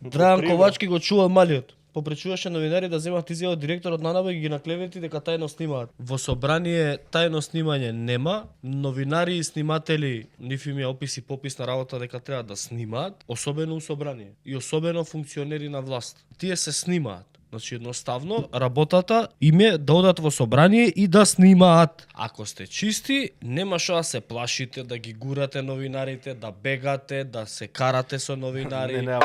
Драган Ковачки го чува малиот. Попречуваше новинари да земат изјава од директорот на НАБА и ги наклевети дека тајно снимаат. Во собрание тајно снимање нема, новинари и сниматели нив им ја опис и попис на работа дека треба да снимаат, особено у собрание и особено функционери на власт. Тие се снимаат. Значи едноставно работата им е да одат во собрание и да снимаат. Ако сте чисти, нема што да се плашите, да ги гурате новинарите, да бегате, да се карате со новинари. Не.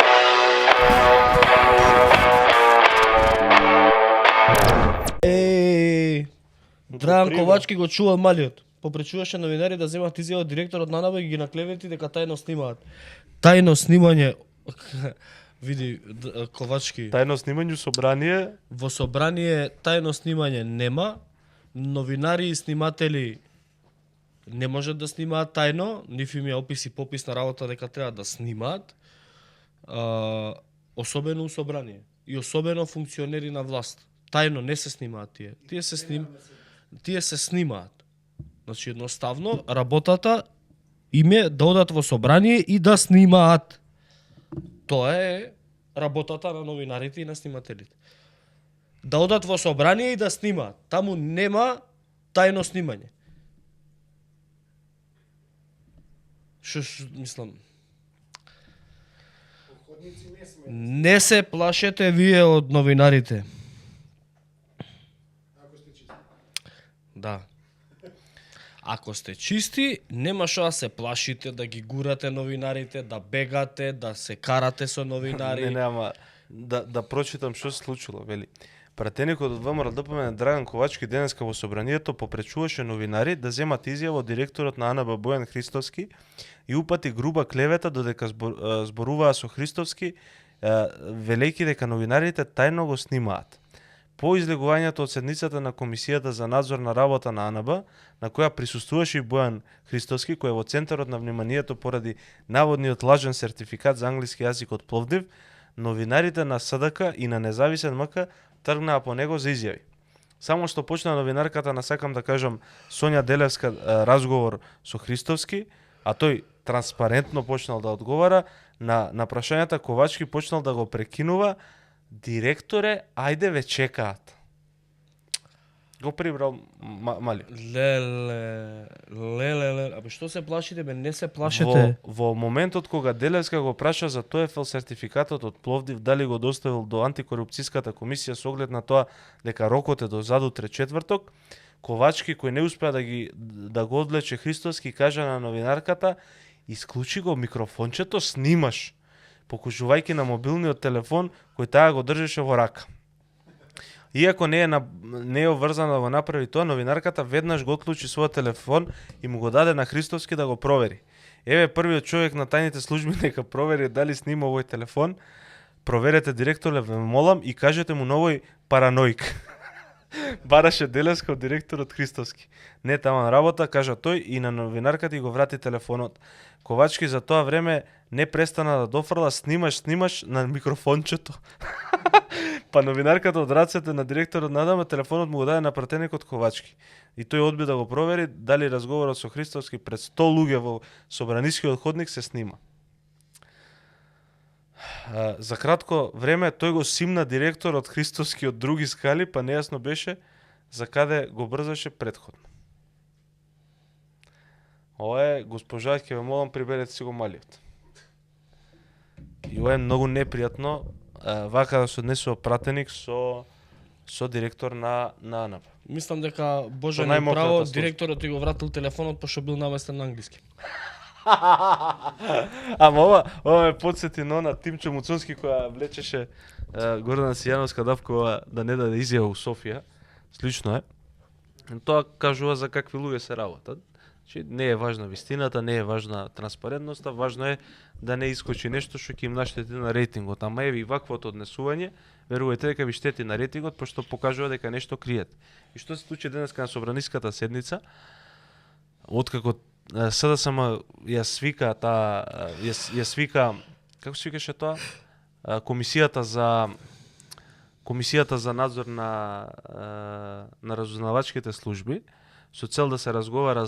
Драган Ковачки го чува малиот. Попречуваше новинари да земат изјава од директорот на НАБА и ги наклевети дека тајно снимаат. Тајно снимање види Ковачки. Тајно снимање собрание. Во собрание тајно снимање нема, новинари и сниматели не можат да снимаат тајно, нив им ја опис и попис на работа дека треба да снимаат, особено у собрание и особено функционери на власт. Тајно не се снимаат тие. Тие се снимаат. Значи едноставно работата им е да одат во собрание и да снимаат. Тоа е работата на новинарите и на снимателите. Да одат во собрание и да снимаат. Таму нема тајно снимање. Мислам. Не се плашете вие од новинарите. Да. Ако сте чисти, нема што да се плашите, да ги гурате новинарите, да бегате, да се карате со новинари. Не, ама да прочитам што се случило, вели. Пратеникот од ВМРО ДПМН Драган Ковачки денеска во собранието попречуваше новинари да земат изјава од директорот на АНБ Бојан Христовски и упати груба клевета додека зборуваа со Христовски, велејќи дека новинарите тајно го снимаат. По излегувањето од седницата на Комисијата за надзор на работа на АНБ, на која присуствуваше и Бојан Христовски, кој е во центарот на вниманието поради наводниот лажен сертификат за англиски јазик од Пловдив, новинарите на СДК и на Независен МК тргнаа по него за изјави. Само што почна новинарката на, сакам да кажам, Сонја Делевска разговор со Христовски, а тој транспарентно почнал да одговара на прашањата, Ковачки почнал да го прекинува: директоре, ајде ве чекаат. Го прибрал мали. Леле, абе што се плашите, бе, не се плашете. Во моментот кога Делевска го праша за ТОЕФЛ сертификатот од Пловдив, дали го доставил до антикорупцијската комисија со оглед на тоа дека рокот е до задутре четврток, Ковачки, кој не успеа да го одлече Христовски, кажа на новинарката: исклучи го микрофончето, снимаш, покажувајќи на мобилниот телефон кој таа го држеше во рака. Иако не е обврзана да го направи тоа, новинарката веднаш го отклучи својот телефон и му го даде на Христовски да го провери. Еве првиот човек на тајните служби нека провери дали снима овој телефон. Проверете, директоре, ве молам, и кажете му на овој параноик. Бараше Делевска од директорот Христовски. Не таман работа, кажа тој, и на новинарката и го врати телефонот. Ковачки за тоа време не престана да дофрла: снимаш на микрофончето. Па новинарката од рацете на директорот на АНБ телефонот му го даде на пратеникот Ковачки. И тој одби да го провери дали разговорот со Христовски пред 100 луѓе во собранискиот ходник се снима. За кратко време тој го симна директорот Христовски од други скали, па нејасно беше за каде го брзаше претходно. Ова е, госпожа, ќе ве молам, приберете си го малиот. И ова е многу непријатно, вака да се однесува пратеник со директор на АНБ. Мислам дека Боже не право, директорот ти го вратил телефонот пошто бил наместен на англиски. Ама ова ме подсети на Тимчо Муцунски која влечеше Гордана Сијановска Давкова да не даде изјава у Софија. Слично е. Тоа кажува за какви луѓе се работат. Значи не е важна вистината, не е важна транспарентноста, важно е да не искочи нешто што ќе им наштети на рейтингот. Ама еве и ваквото однесување, верувајте дека ви штети на рейтингот, пошто покажува дека нешто криет. И што се случи денеска на собраниската седница, откако СДСМ ја свика, како се викаше тоа? Комисијата за надзор на разузнавачките служби, со цел да се разговара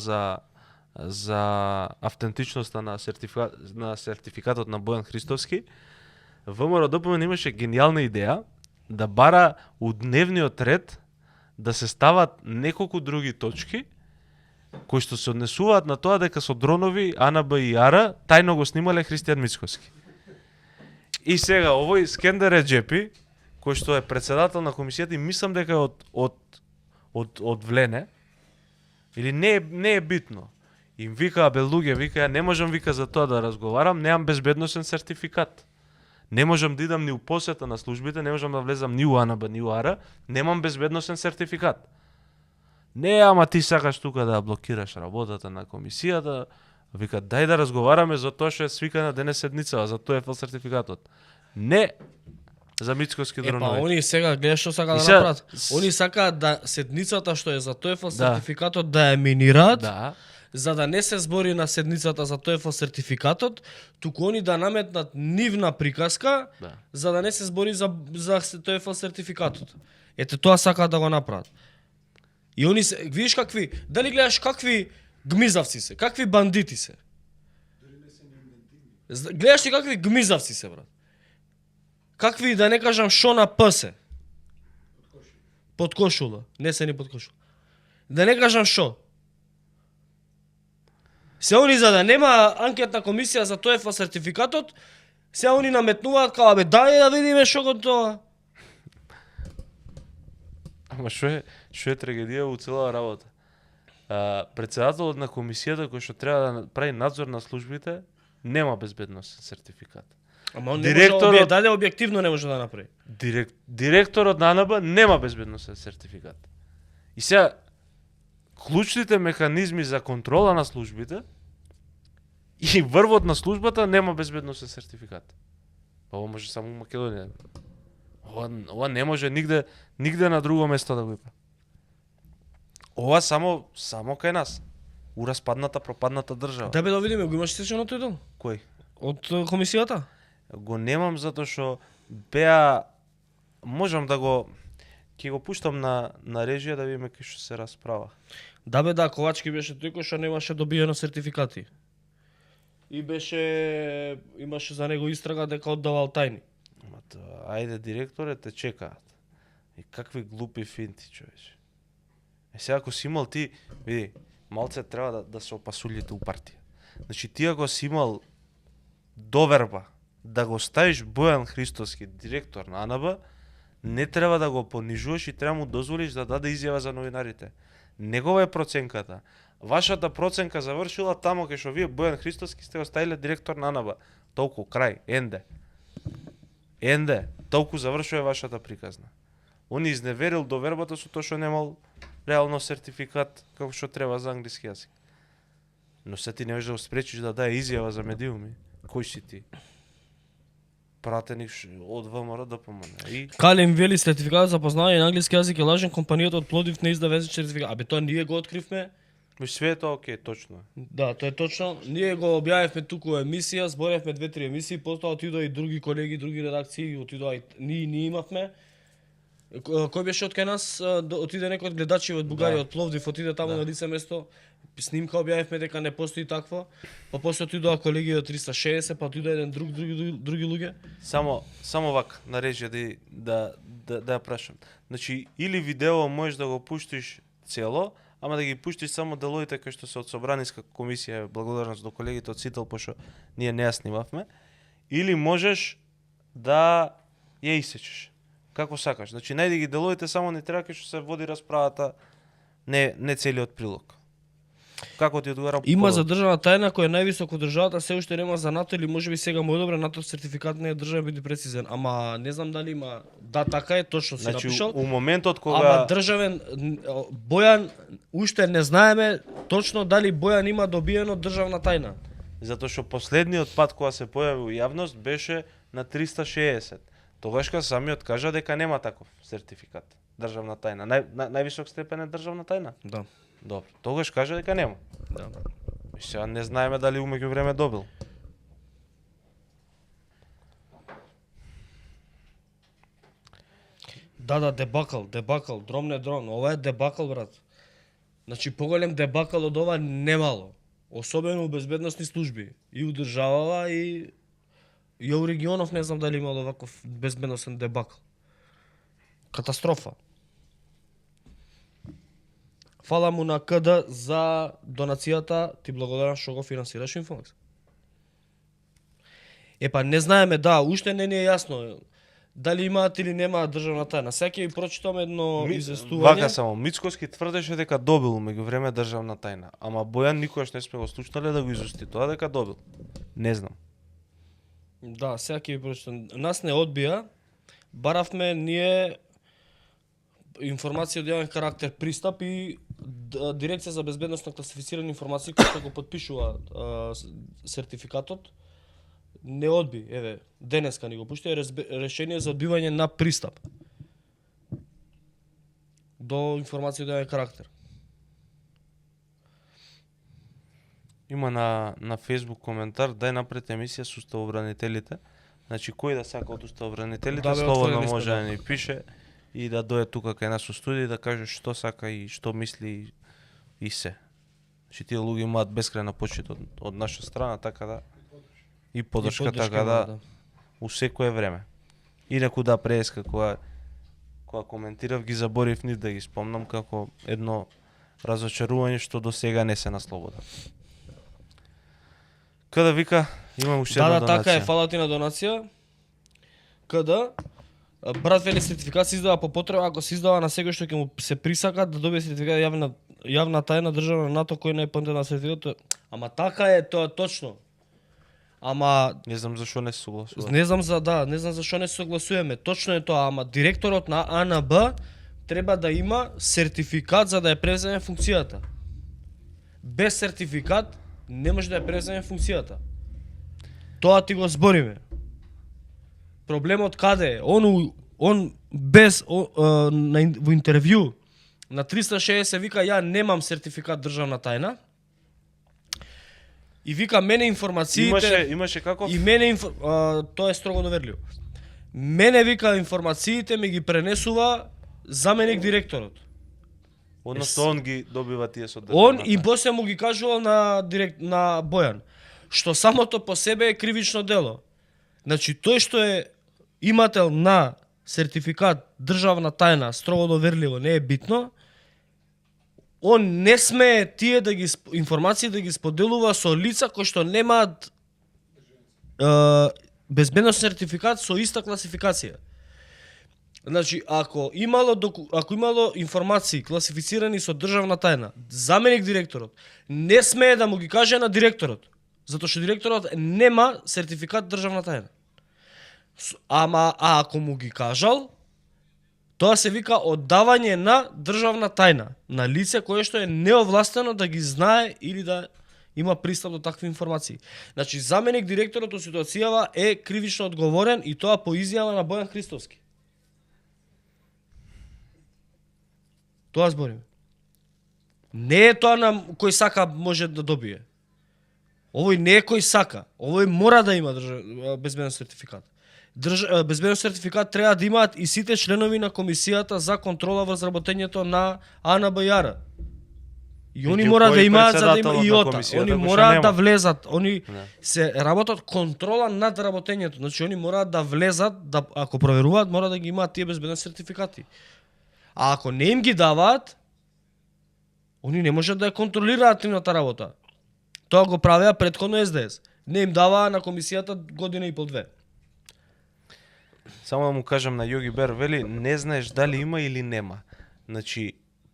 за автентичноста на сертификатот на Бојан Христовски, ВМРО ДПМН имаше гениална идеја да бара у дневниот ред да се стават неколку други точки кои што се однесуваат на тоа дека со дронови АНБ и АР тајно го снимале Христијан Мицкоски. И сега овој Скендер Реджепи, кој што е председател на комисијата и мислам дека е од Влене, или не е битно. Им вика, бе луѓе, вика, ја не можам вика за тоа да разговарам, немам безбедносен сертификат. Не можам да идам ни у посета на службите, не можам да влезам ни у АНБ, ни у АР, немам безбедносен сертификат. Не, ама ти сакаш тука да блокираш работата на комисијата. Вика, дај да разговараме за тоа што е свикана денес седницава, за тоа е фал сертификатот. Не за Мицкоски дронови. Они сега гледаш што сака да сега- направат. Они сакаат да седницата што е за TOEFL сертификатот да ја минираат, Да. за да не се збори на седницата за TOEFL сертификатот, туку они да наметнат нивна приказка, Да. за да не се збори за TOEFL сертификатот. Ете тоа сакаат да го направат. И они се, видиш какви, дали гледаш какви гмизавци се, какви бандити се. Гледаш ли какви гмизавци се, брат? Какви, да не кажам, шо на псе. Под кошула. Не се ни под кошула. Да не кажам шо. Се они за да нема анкетна комисија за TOEFL сертификатот, се они наметнуваат као бе дај да видиме шо го тоа. Ама што е трагедија во цела работа? Председателот на комисијата кој што треба да прави надзор на службите нема безбедносен сертификат. Ама он не може Директорот- даде објективно не може да направи. Директорот на АНБ нема безбедносен сертификат. И сега клучните механизми за контрола на службите и врвот на службата нема безбедносен сертификат. Па ова може само у Македонија. Ова не може нигде на друго место да го има. Ова само кај нас. У распадната, пропадната држава. Да бе да видиме, го имаш сечено тој дел? Кој? Од комисијата? Го немам затоа што беа можам да го ќе го пуштам на режија да видиме кај што се расправа. Да бе да, Ковачки беше тој кој што немаше добиено сертификати. И имаше за него истрага дека оддавал тајни. Ама ајде директоре те чекаат. И какви глупи финти, човече. Сега ако си имал ти, види, малце треба да се опасулите у партија. Значи ти ако си имал доверба да го ставиш Бојан Христоски директор на АНБ, не треба да го понижуваш и треба му дозволиш да даде изјава за новинарите. Негова е проценката. Вашата проценка завршила тамо кај што вие Бојан Христоски сте го ставиле директор на АНБ. Толку крај, енде, толку завршува вашата приказна. Он изневерил довербата со тоа што немал реално сертификат како што треба за англиски јазик. Но се ти не можеш да го спречиш да даде изјава за медиуми. Кој си ти? Пратеник од ВМРО ДПМН. И Калин вели сертификат за познавање на англиски јазик е лажен, компанијата од Пловдив не изда везен сертификат. Абе тоа ние го откривме. све е тоа окей, точно. Да, тоа е точно. Ние го објавивме туку емисија, зборевме 2-3 емисии, потоа отидоа и други колеги, други редакции, отидоа и ние имавме. Кој беше од кај нас? Отиде некој од гледачи од Бугарија, од Пловдив, отиде таму на лице место. Снимка објавивме дека не постои такво. Па после отидоа колеги од 360, па отиде еден други луѓе. Само вака на режија да ја прашам. Значи или видео можеш да го пуштиш цело, ама да ги пуштиш само деловите кои што се од собраниска комисија, благодарност до колегите од Сител, пошто ние не ја снимавме, или можеш да ја исечеш. Како сакаш. Значи најди ги деловите, само не треба кај што се води расправата, не целиот прилог. Како ти одговара? Има задржана тајна која е највисоко државата, се уште нема за НАТО или можеби сега му е одобрен НАТО сертификат, не е државен, биде прецизен. Ама не знам дали има. Да, така е, точно си Значи напишал. у моментот кога Ама државен Бојан уште не знаеме точно дали Бојан има добиено државна тајна. затоа што последниот пат кога се појави у јавност беше на 360. Тогаш кога самиот кажа дека нема таков сертификат. Државна тајна. Највисок степен е државна тајна. Да. Добро. Тогаш кажа дека нема. Да. И сега не знаеме дали умеѓу време добил. Да, дебакал, дром не дрон. Ова е дебакал, брат. Значи поголем дебакал од ова немало. Особено у безбедносни служби. И у државава и Ја у регионов не знам дали имало ваков безбедносен дебакл. Катастрофа. Фала му на КД за донацијата, ти благодарам што го финансираш Инфомакс. Епа не знаеме, да, уште не ни е јасно дали имаат или немаат државна тајна. Сега ќе ви прочитам едно известување. Вака само, Мицкоски тврдеше дека добил меѓувреме државна тајна, ама Бојан никогаш не сме го слушнале да го изусти тоа дека добил. Не знам. Да, сега ќе ви прочитам. Нас не одбија, баравме ние информација од јавен карактер пристап и Дирекција за безбедност на класифицирани информации која што го подпишува сертификатот не одби, еве, денеска ни го пушти решение за одбивање на пристап до информација од јавен карактер. Има на Facebook коментар, дај напред емисија со уставобранителите. Значи кој да сака од уставобранителите, Да, бе, слободно отворени сме, може да. да ни пише и да дојде тука кај нас во студио и да каже што сака и што мисли и се. Значи тие луѓе имаат бескрајна почит од наша страна, така да и поддршка, така да у секое време. Инаку да преска која коментирав ги заборив нив да ги спомнам како едно разочарување што до сега не се на слобода. Када вика, имам уште една Да, донација. така е, фала ти на донација. Када брат вели сертификат се издава по потреба, ако се издава на секој што ќе му се присака да добие сертификат јавна тајна државна НАТО кој не е понтен на сертификатот. Ама така е, тоа е точно. Ама Не знам зашо не се согласува. не знам зашо не се согласуваме. Точно е тоа, ама директорот на АНБ треба да има сертификат за да ја преземе функцијата. Без сертификат не може да ја преземе функцијата. Тоа ти го збориме. Проблемот каде е? Он без во интервју на 360 вика ја немам сертификат државна тајна. И вика мене информациите Имаше каков? и мене тоа е строго доверливо. Мене вика информациите ми ги пренесува заменик директорот. Односно он ги добива тие со Он државната. и после му ги кажувал на Бојан, што самото по себе е кривично дело. Значи тој што е имател на сертификат државна тајна строго доверливо не е битно, он не смее тие да ги информации да ги споделува со лица кои што немаат безбедносен сертификат со иста класификација. Значи, ако имало информации класифицирани со државна тајна, заменик директорот не смее да му ги каже на директорот, затоа што директорот нема сертификат државна тајна. Ама ако му ги кажал, тоа се вика оддавање на државна тајна на лице кое што е неовластено да ги знае или да има пристап до такви информации. Значи, заменик директорот во ситуацијава е кривично одговорен и тоа по изјава на Бојан Христовски. Тоа збориме. Не е тоа на кој сака може да добие. Овој не е кој сака. Овој мора да има безбеден сертификат. Безбеден сертификат треба да имаат и сите членови на комисијата за контрола врз работењето на АНБЈ. И они мора да имаат за да има и ОТА. Они мора да влезат, они се работат контрола над работењето. Значи они мора да влезат, да ако проверуваат, мора да ги имаат тие безбедни сертификати. А ако не им ги даваат, они не можат да ја контролираат нивната работа. Тоа го правеа претходно СДС. Не им даваа на комисијата година и пол две. Само да му кажам на Јоги Бер, вели, не знаеш дали има или нема. Значи,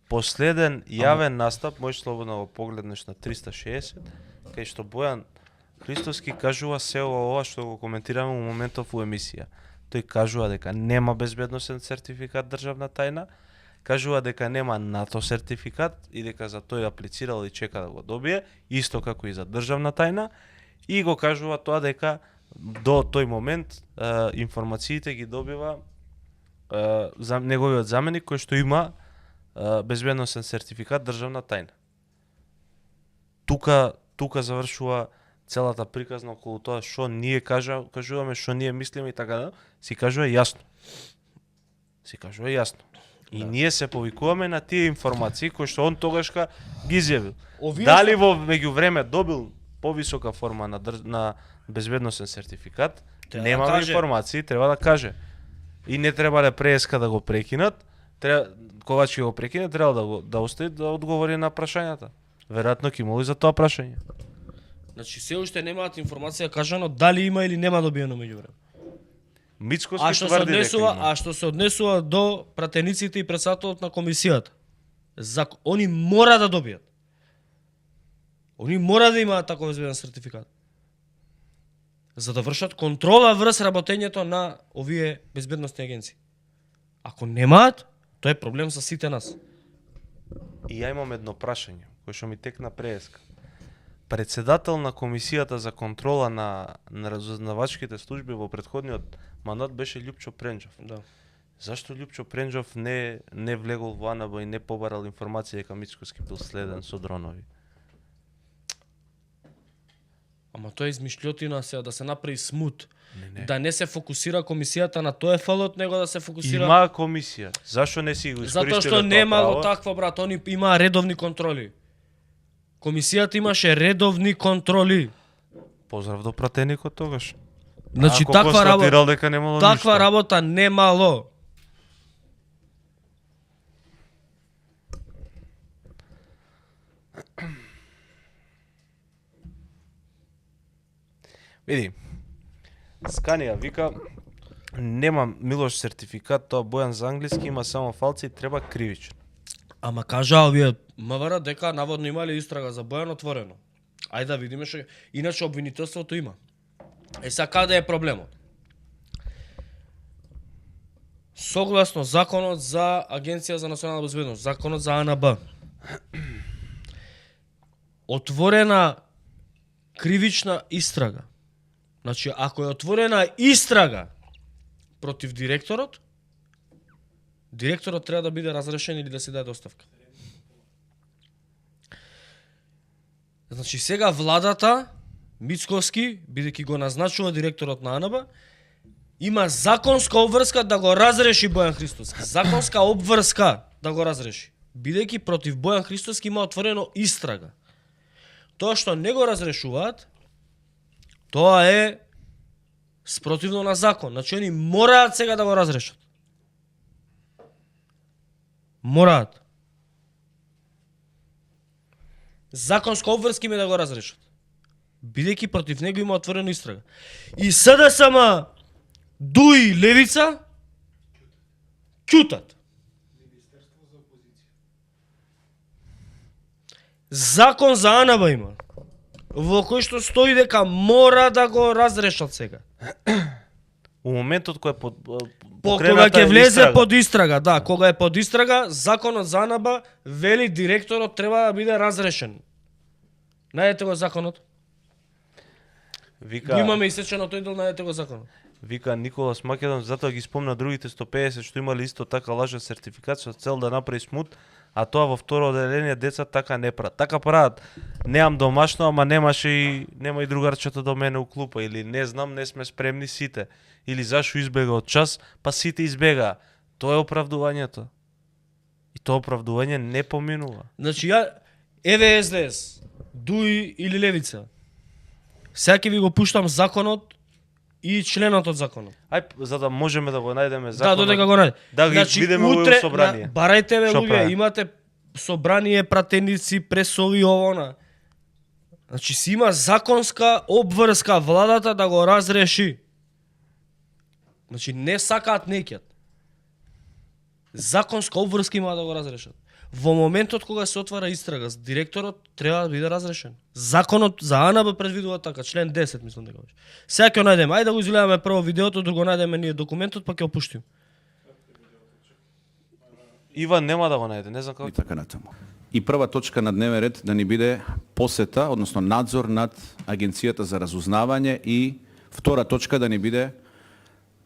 последен јавен настап, можеш слободно го погледнеш на 360, кај што Бојан Христовски кажува се ова што го коментираме во моментов во емисија. Тој кажува дека нема безбедносен сертификат државна тајна, кажува дека нема НАТО сертификат и дека за тој аплицирал и чека да го добие, исто како и за државна тајна, и го кажува тоа дека до тој момент информациите ги добива неговиот заменик кој што има безбедносен сертификат државна тајна. Тука завршува целата приказна околу тоа што ние кажуваме, што ние мислиме и така да, си кажува јасно. И ние се повикуваме на тие информации кои што он тогашка ги изјавил. Дали во меѓувреме добил повисока форма на безбедносен сертификат, Немаме каже. информации, треба да каже. И не требале преска да го прекинат, Ковачки го прекине, треба да остави да одговори на прашањата. Веројатно ќе моли за тоа прашање. Значи се уште немаат информација кажано дали има или нема добиено меѓувреме. Мицковски А што се однесува до пратениците и председателот на комисијата. Они мора да добијат. Они мора да имаат таков безбеден сертификат. За да вршат контрола врз работењето на овие безбедносни агенции. Ако немаат, тоа е проблем за сите нас. И ја имам едно прашање, кој што ми текна преска. Председател на комисијата за контрола на разузнавачките служби во претходниот мандат беше Љупчо Пренџов. Да. Зашто Љупчо Пренџов не влегол во АНБ и не побарал информација дека Мицковски бил следен со дронови? Ама тоа е измишлјотина се да се направи смут. Не. Да не се фокусира комисијата на тоа фалот, него да се фокусира... Има комисија. Зашто не си го искористиле тоа Затоа што немало право? такво, брат, они имаа редовни контроли. Комисијата имаше редовни контроли. Поздрав до пратеникот тогаш. Значи Ако таква констатирал дека немало таква ништо. работа немало. Види, Сканија вика, нема Милош сертификат, тоа Бојан за англиски, има само фалци и треба кривичен. Ама кажа овие МВР дека наводно имале истрага за Бојан отворено. Ајде да видиме што иначе обвинителството има. Сега каде е проблемот? Согласно законот за Агенција за национална безбедност, законот за АНБ, отворена кривична истрага. Значи, ако е отворена истрага против директорот треба да биде разрешен или да се даде оставка. Значи, сега владата, Мицковски, бидејќи го назначува директорот на АНБ, има законска обврска да го разреши Бојан Христоски. Законска обврска да го разреши. Бидејќи против Бојан Христоски има отворено истрага. Тоа што не го разрешуваат, тоа е спротивно на закон. Значи, они мораат сега да го разрешат. Мораат. Законско обврски ме да го разрешат. Бидејќи против него има отворена истрага. И СДСМ, ДУИ, Левица, ќутат. Закон за АНБ има, во кој што стои дека мора да го разрешат сега. У моментот кој е Кога покрената ќе влезе истрага. под истрага, да, кога е под истрага, законот за АНБ вели директорот треба да биде разрешен. Најдете го законот. Вика, Го имаме исечено тој дел, најдете го законот. вика Николас Македон, затоа ги спомна другите 150 што имали исто така лажен сертификат со цел да направи смут, а тоа во второ оделение деца така не прават. Така прават. Немам домашно, ама нема и другарчето до мене у клупа, или не знам, не сме спремни сите, или зашо избега од час, па сите избега. Тоа е оправдувањето. И тоа оправдување не поминува. Значи, еве СДС, ДУИ или Левица. Сега ќе ви го пуштам законот и членот од законот. За да можеме да го најдеме Да, законот. додека го најде. Да ги видиме во собрание. Барајте ме Шо луѓе, прави? имате собрание, пратеници, пресови, овона. Значи си има законска обврска владата да го разреши. Значи не сакаат неќат. Законска обврска има да го разрешат. Во моментот кога се отвара истрага, директорот треба да биде разрешен. Законот за АНБ предвидува така, член 10 мислам дека беше. Сега ќе го најдеме. Ајде да го изгледаме прво видеото, друго најдеме ние документот, па ќе опуштиме. Иван нема да го најде, не знам како. И така натаму. И прва точка на дневен ред да ни биде посета, односно надзор над Агенцијата за разузнавање, и втора точка да ни биде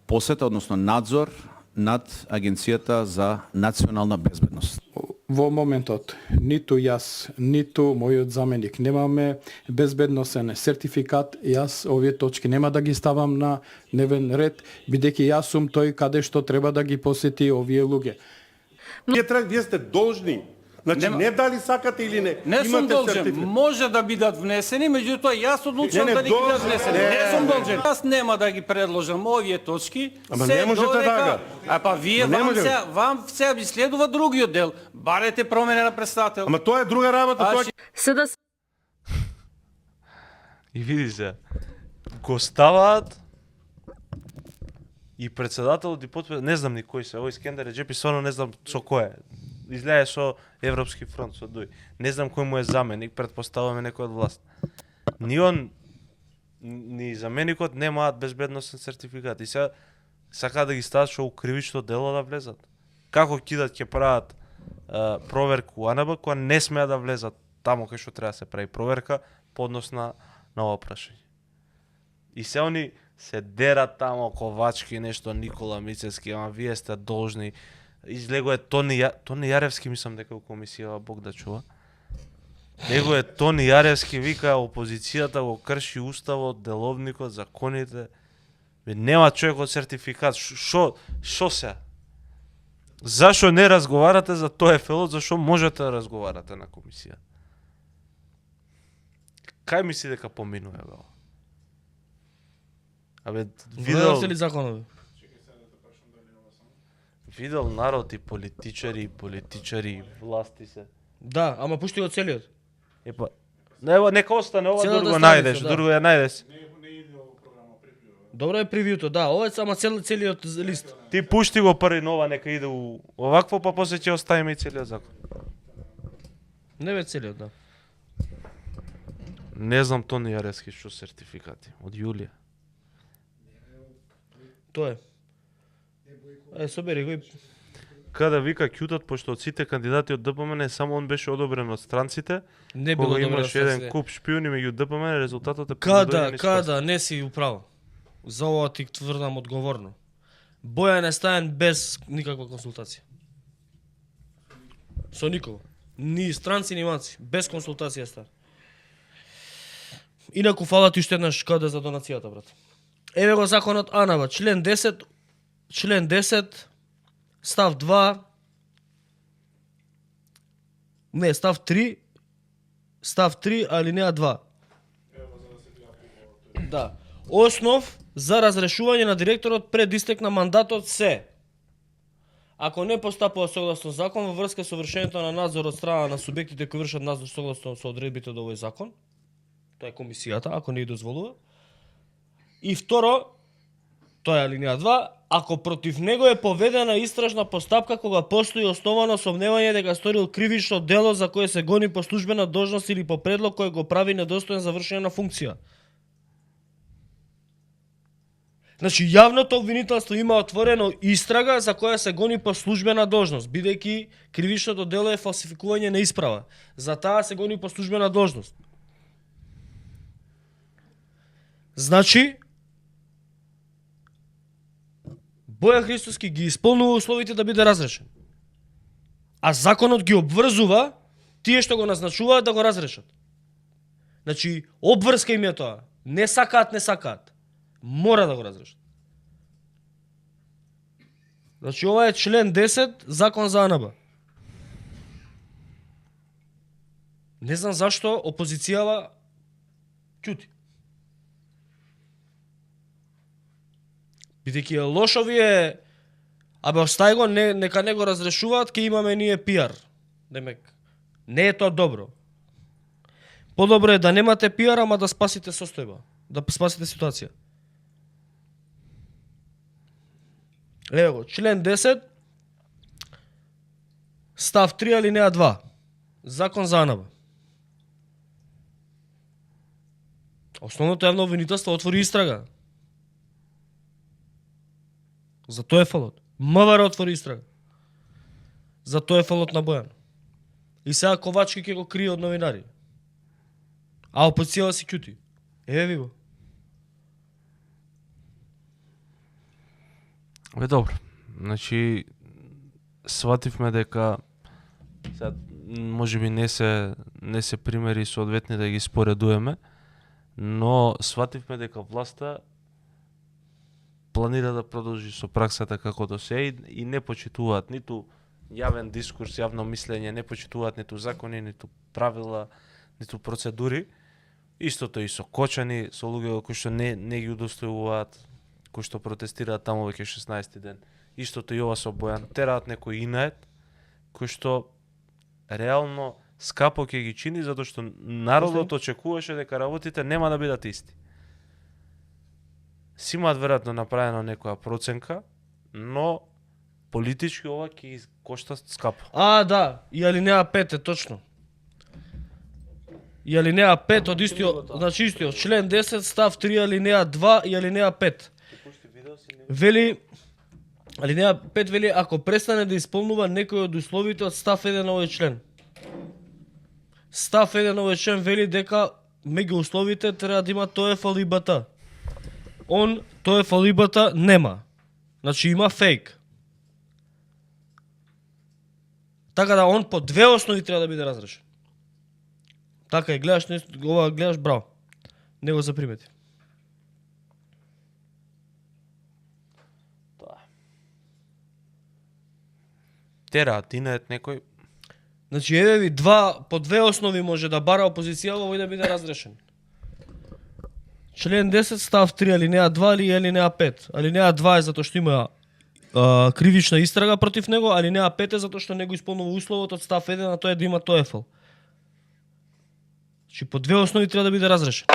посета, односно надзор над Агенцијата за национална безбедност. Во моментот, ниту јас, ниту мојот заменик немаме безбедносен сертификат. Јас овие точки нема да ги ставам на дневен ред, бидејќи јас сум тој каде што треба да ги посети овие луѓе. Вие сте должни Значи Нема- не дали сакате или не. Не сум Имате должен. сертификат. Може да бидат внесени, меѓутоа јас одлучувам Не, дали ќе бидат должен. внесени. Не, Не сум не. должен. Јас нема да ги предложам овие точки. Ама се не можете додека- така. А па вие Ама не вам може. вам се ви следува другиот дел. Барете промена на председател. Ама тоа е друга работа, тоа Значи, СДС И види се, го ставаат и председателот и подпис, не знам ни кој се, овој Скендер Реджепи, сварно не знам со кој е. Изгледа со Европски фронт, со Дуј. Не знам кој му е заменик, предпоставуваме некој од власт. Ни он, ни заменикот немаат безбедносен сертификат. И сега сакаат да ги стават што у кривично дело да влезат. Како ќе прават проверка у АНБ, која не смеа да влезат тамо кај што треба да се прави проверка, поднос на ова прашање. И се они се дерат тамо Ковачки, нешто Никола Мицевски, ама вие сте должни. Излего е Тони Јаревски, мислам дека у комисија, Бог да чува. Него е Тони Јаревски, вика опозицијата го крши уставот, деловникот, законите. Нема човек од сертификат. Шо се? Зашо не разговарате за ТОЕФЛ-от, зашо можете да разговарате на комисија? Кај мисли дека поминува бе? Абе, Видел се ли законови? видел народ и политичари, и власти се. Да, ама пушти го целиот. Епа, нека остане ова, Целата друго страница, најдеш, да. друго ја најдеш. Добро е превиуто, да, ова е само целиот лист. Ти пушти го први нова, нека иде у овакво, па после ќе оставиме и целиот закон. Не бе целиот, да. Не знам Тони Јаревски што сертификати, од Јулија. Тоа е. Собери го и Када вика ќутат, пошто од сите кандидати од ДПМН само он беше одобрен од странците, не било кога добро. имаше еден куп шпиони меѓу ДПМН, резултатот е Када, не си управо. За ова ти тврдам одговорно. Бојан е стаен без никаква консултација. Со никого. Ни странци, ни маци. Без консултација стар. Инаку фала ти уште еднаш каде за донацијата, брат. Еве го законот АНАБА, член 10, став 2, не, став 3, алинеја 2. Да. Основ за разрешување на директорот пред истек на мандатот се: ако не постапува согласно закон во врска со вршењето на надзор од страна на субјектите кои вршат надзор согласно со одредбите од овој закон, тоа е комисијата, ако не ја дозволува. И второ, тоа е алинеја 2, ако против него е поведена истражна постапка кога постои основано сомневање дека сторил кривично дело за кое се гони по службена должност или по предлог кој го прави недостоен за вршење на функција. Значи, јавното обвинителство има отворено истрага за која се гони по службена должност, бидејќи кривичното дело е фалсификување на исправа. За таа се гони по службена должност. Значи, Бојан Христоски ги исполнува условите да биде разрешен. А законот ги обврзува тие што го назначуваат да го разрешат. Значи, обврска им е тоа. Не сакаат. Мора да го разрешат. Значи, ова е член 10, закон за АНБ. Не знам зашто опозицијава ќути. Бидејќи е лошо вие, абе остај го, нека не го разрешуваат, ке имаме ние пиар. Демек, не е тоа добро. Подобро е да немате пиар, ама да спасите состојба, да спасите ситуација. Ево го, член 10, став 3, алинеја 2, закон за АНБ. Основното јавно обвинителство отвори истрага. За ТОЕФЛ-от. МВР отвори истрага. За ТОЕФЛ-от на Бојан. И сега Ковачки ќе го крие од новинари. А опозицијава си ќути. Еве ви го. Бе, добро. Значи, свативме дека сега можеби не се примери соодветни да ги споредуваме, но свативме дека власта планира да продолжи со праксата како до се и не почитуваат ниту јавен дискурс, јавно мислење, не почитуваат ниту закони, ниту правила, ниту процедури. Истото и со кочани, со луѓе кои што не ги удостојуваат, кои што протестираат таму веќе 16 ден. Истото и ова со Бојан. Тераат некој инает, кој што реално скапо ќе ги чини, затоа што народот очекуваше дека работите нема да бидат исти. Си имаат веројатно направено некоја проценка, но политички ова ќе ги кошта скапо. Да, и алинеа 5 е точно. И алинеа 5 од истиот, значи истиот, член 10, став 3, алинеа 2 и алинеа 5. Вели, алинеа 5 вели, ако престане да исполнува некој од условите од став 1 на овој член. Став 1 на овој член вели дека меѓу условите треба да има TOEFL и БТ. Он TOEFL и БТ нема. Значи има фейк. Така да он по две основи треба да биде разрешен. Така и гледаш, ова гледаш, браво. Не го запримети. Тераат инает некој. Значи еве ви по две основи може да бара опозицијава овој да биде разрешен. Член 10 став 3 алинеа 2 или алинеа 5. Алинеа 2 е затоа што има кривична истрага против него, алинеа 5 е затоа што не го исполнува условот од став 1, а тоа е да има TOEFL. Значи по две основи треба да биде разрешен.